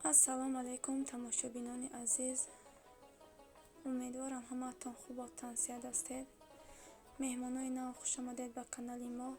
Ассалому алайкум, тамошобинони азиз. Умедворам, ҳамаатон хубу тансиҳат ҳастед. Меҳмонои нав, хушомадед ба канали мо.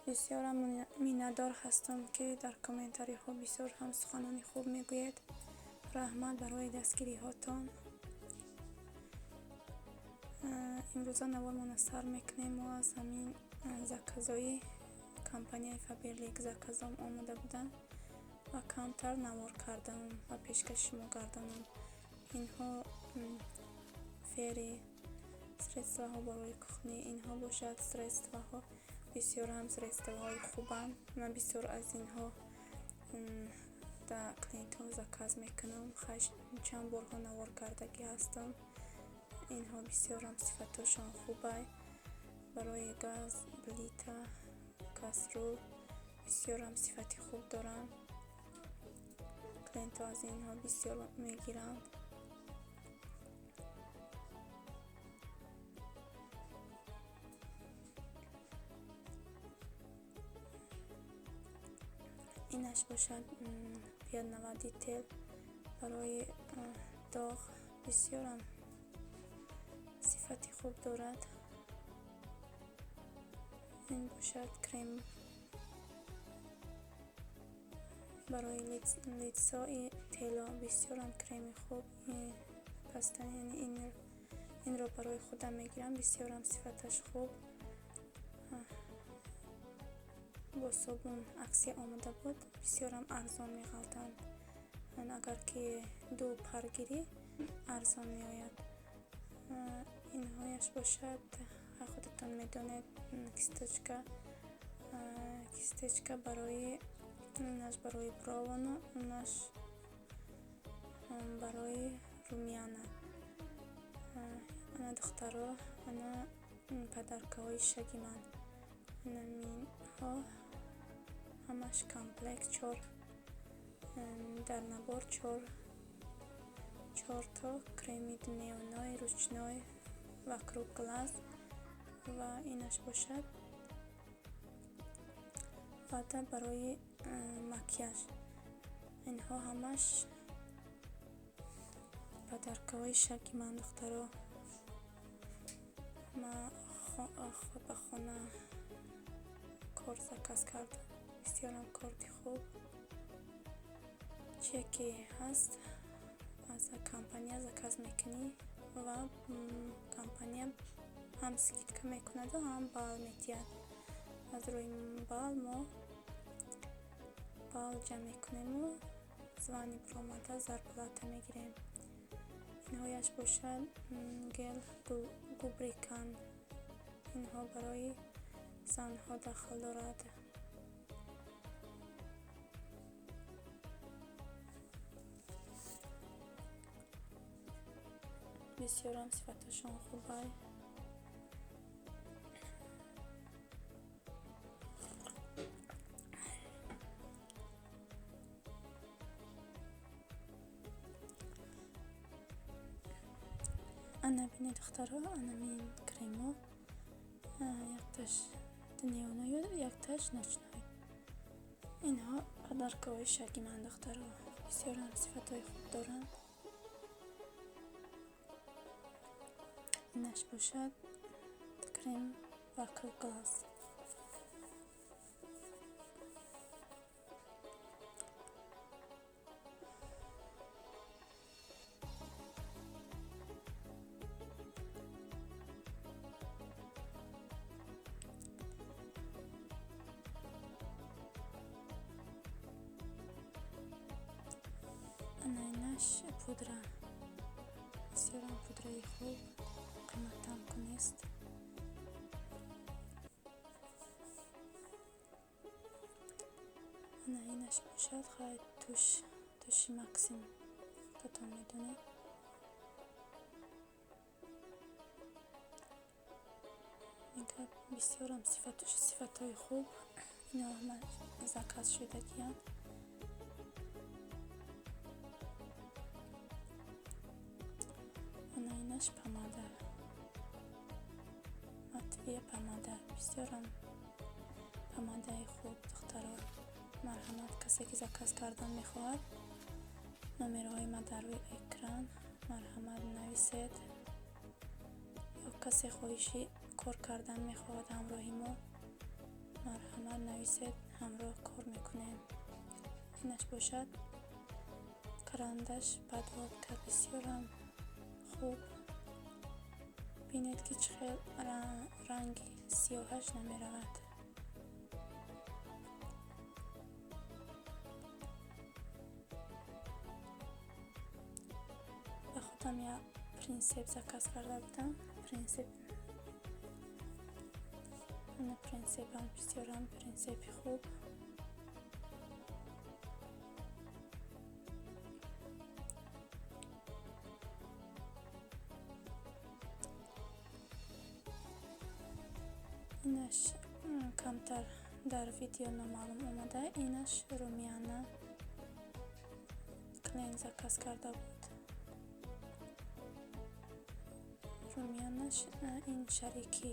Бисёрам миннатдор ҳастам, ки дар комментариҳо бисёр ҳам суханони хуб мегӯед. Раҳмат барои дастгириҳотон. Имрӯза навормона сар мекунем мо аз ҳамин заказои компанияи Фаберлик. Заказом омода буданд ва камтар навор кардам ва пешкаши шумо гардонам. Инҳо фери средствоҳо барои кухни, инҳо бошад средствоҳо, бисёр ҳам средствоҳои хубанд. Ман бисёр аз инҳо да клиентҳо заказ мекунам. Чанд борҳо навор кардагӣ ҳастам. Инҳо бисёрам сифатошон хубай. Барои газ, плита, кастрюл бисёрам сифати хуб доранд. Клиентҳо аз инҳо бисёр мегиранд. Инаш бошад пятновыводитель барои доғ, бисёрам сифати хуб дорад. Ин бошад крем барои лицо и тело, бисёрам креми хуб. Яъне инро барои худам мегирам, бисёрам сифаташ хуб. Бо собун акция омода буд, бисёрам арзон меғалтанд. Агар ки ду пар гирӣ, арзон меояд. Инҳояш бошад, худатон медонед, кисточка, кисточка барои инаш барои бровону унаш барои румяна. Ана, духтаро, ана подаркаҳои шаги ман. Инаминҳо ҳамаш комплект, чор дар набор, чорто креми дневной, ручной, вокруг глаз ва инаш бошад вата барои макияж. Инҳо ҳамаш подаркаҳои шаги ман, духтаро. Ман ба хона кор заказ кардам, бисёрам корти хуб. Чие ки ҳаст, аз компания заказ мекунӣ ва компания ҳам скидка мекунаду, ҳам балл медиҳад. Аз рӯи балл мо балл ҷамъ мекунему звание биромада зарплата мегирем. Инҳояш бошад гель лубрикант, инҳо барои занҳо дахл дорад. Бисёрам сифаташон хубай. Ана бинед, духтаро, анамин кремо, якташ дневною, якташ ночной. Инҳо подаркаҳои шаги ман, духтаро, бисёрам сифатҳои хуб доранд. Инаш бошад крем вокруг глаз. Ана инаш пудра, бисёрам пудраи хуб, қиматам ку нест. Ана инаш бошад хай тушь, туши Максим, худатон медонед. Бисёрам сифатҳои хуб. Ино ҳама заказ шудагиянд. Ана инаш помада, матвия помада, бисёрам помадаи хуб, духтаро. Марҳамат, касе ки заказ кардан мехоҳад. Номерҳои ма дар рӯи экран, марҳамат нависед. Ё касе хоҳиши кор кардан мехоҳад ҳамроҳи мо, марҳамат нависед, ҳамроҳ кор мекунем. Инаш бошад карандаш подводка, бисёрам хуб. Бинед ки чӣ хел ранги сиёҳаш намеравад. Ба худам як принсеп заказ карда будам. Принсеп, ана принсепам бисёрам принсепи хуб. Инаш камтар дар видео номаълум омада. Инаш румяна клиент заказ карда буд. Румянаш ин шарикӣ.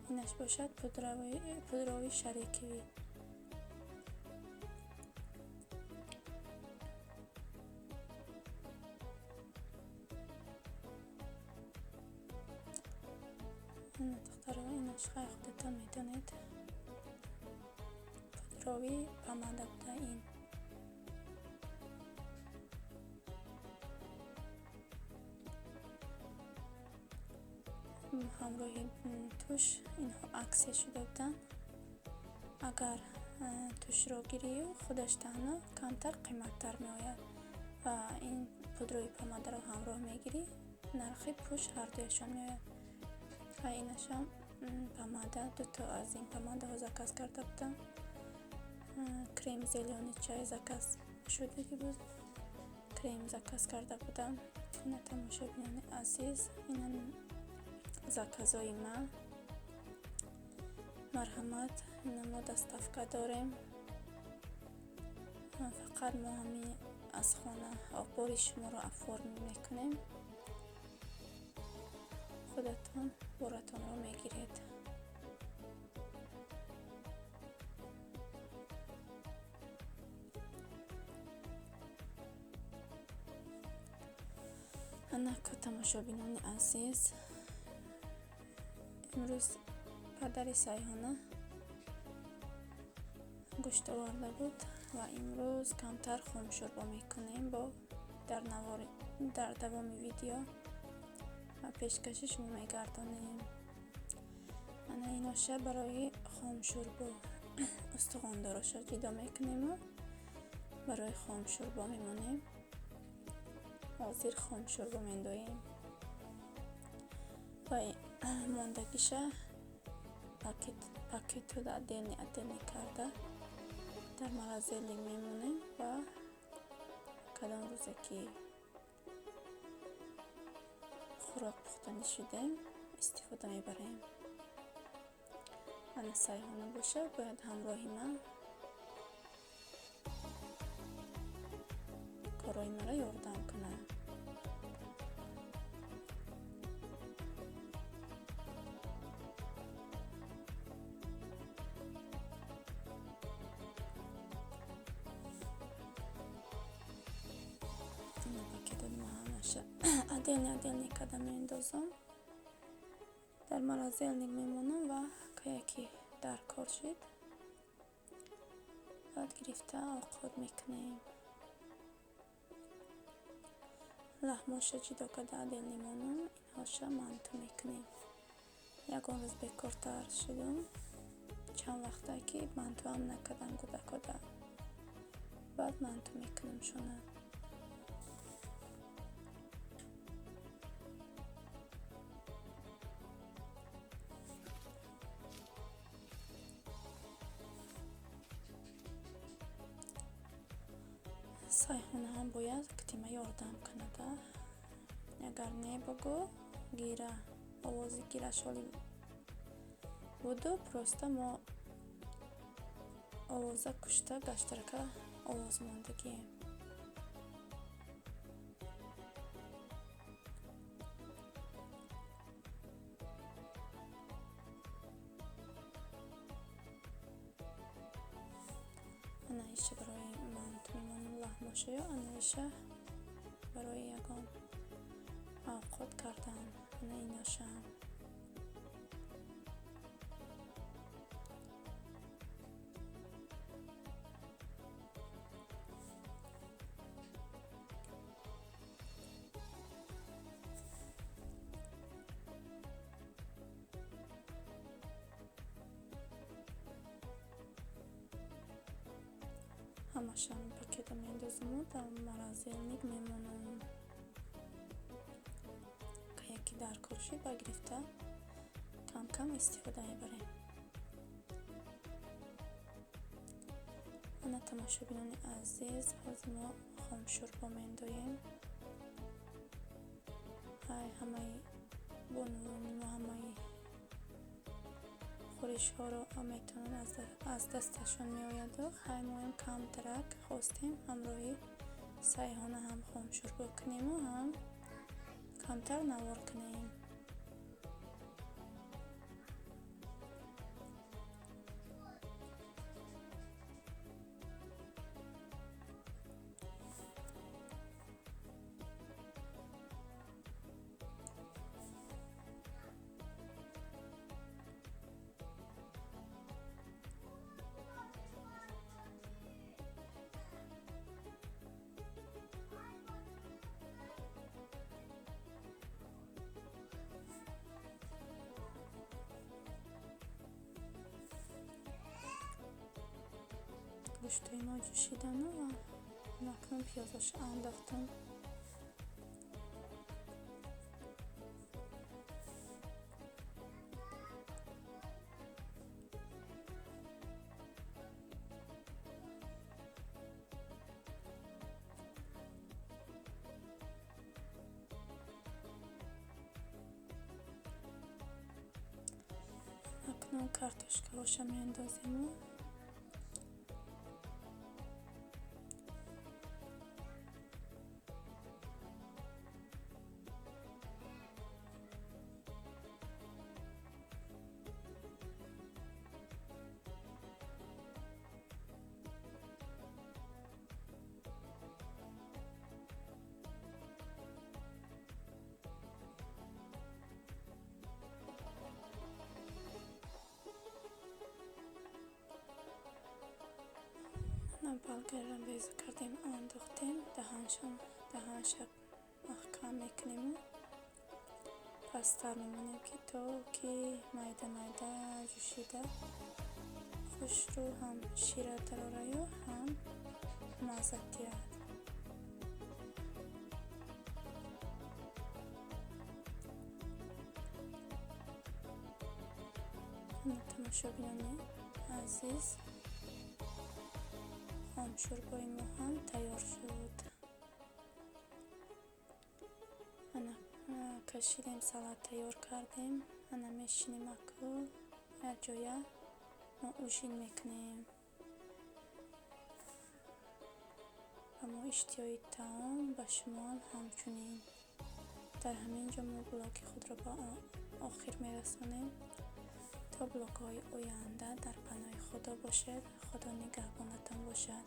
Инаш бошад пудрови шарикивӣ. Ана духтаро, инаш хай худатон медонед. Пудрови помада буда ин. Ҳамроҳи туш инҳо аксия шуда буданд. Агар тушро гирию худаш танҳо камтар қиматтар меояд ва ин пудрои помадаро ҳамроҳ мегирӣ, нархи пуш ҳардуяшон меояд. Ва инашам помада, дуто аз ин помадаҳо заказ карда будам. Крем зелёный чай заказ шудагӣ буд, крем заказ карда будам. Ина тамошобинони азиз, ина заказои ман. Марҳамат, ина мо доставка дорем. Фақат мо ҳамин аз хона бори шуморо оформ мекунем. Худатон боратонро мегиред. Анако тамошобинони азиз, имрӯз падари Сайҳона гӯшт оварда буд ва имрӯз камтар хомшӯрбо мекунем бо дар давоми видео ва пешкаши шумо мегардонем. Ана иноша барои хомшӯрбо устухондороша ҷудо мекунему барои хомшӯрбо мемонем. Ҳозир хомшӯрбо мендоем ва мондагиша пакетуда отдельный отдельный карда дар морозильник мемонем ва кадом рӯзе ки хӯрок пухтанӣ шудем истифода мебарем. Ана Сайҳона боша бояд ҳамроҳи ман корҳои маро ёрдам кунад. Ина пакетоди ман ҳамаша отдельный отдельный карда меандозам, дар морозильник мемонам ва кае ки дар кор шуд баъд гирифта овқот мекунем. Лаҳмоша ҷудо карда отдельный монам, инҳоша манту мекунем. Ягон рӯз бекортар шудум, чанд вақта ки мантуам накардам кӯдакода, баъд манту мекунам шона. Сайҳона ҳам бояд китима ёрдам кунада. Агар не бугӯ гира, овози гираш ҳоли буду, просто мо овоза кушта гаштарака овоз мондагием. Ана иша барои манту мемонам лаҳмошаю, ана иша Барои ягон авқот кардан. Ана иношам. Ҳамаша пакета меандозиму дар морозильник мемонам. Яке дар кор шид ба гирифта кам-кам истифода мебарем. Ана тамошобинони азиз, ҳозир мо хомшӯрбо меандоем. Ҳай ҳамаи бонувони мо ҳамаи хӯришҳоро метавонанд аз дасташон меояду. Ҳай моем камтарак хостем ҳамроҳи Сайҳона ҳам хомшӯрбо кунему ҳам камтар навор кунем. Гӯштҳои мо ҷӯшидану ва акнун пиёзашо андохтам. Акнун картошкаҳоша меандозему. Болгарро беза кардем, андохтем, даҳанша маҳкам мекунему пасттар мемонем, ки то ки майда-майда ҷӯшида хушрӯ ҳам шира дарораю ҳам мазза диҳад. Тамошобинони азиз, хомшӯрбои мо ҳам тайёр шуд. Ана кашидем, салат тайёр кардем. Ана мешинем аку якҷоя мо ужин мекунем. Ба мо иштиҳои таом, ба шумоам ҳамчунин. Дар ҳамин ҷо мо блоги худро ба охир мерасонем. То блогҳои оянда дар паноҳи Худо бошед. Худо нигаҳбонатон бошад.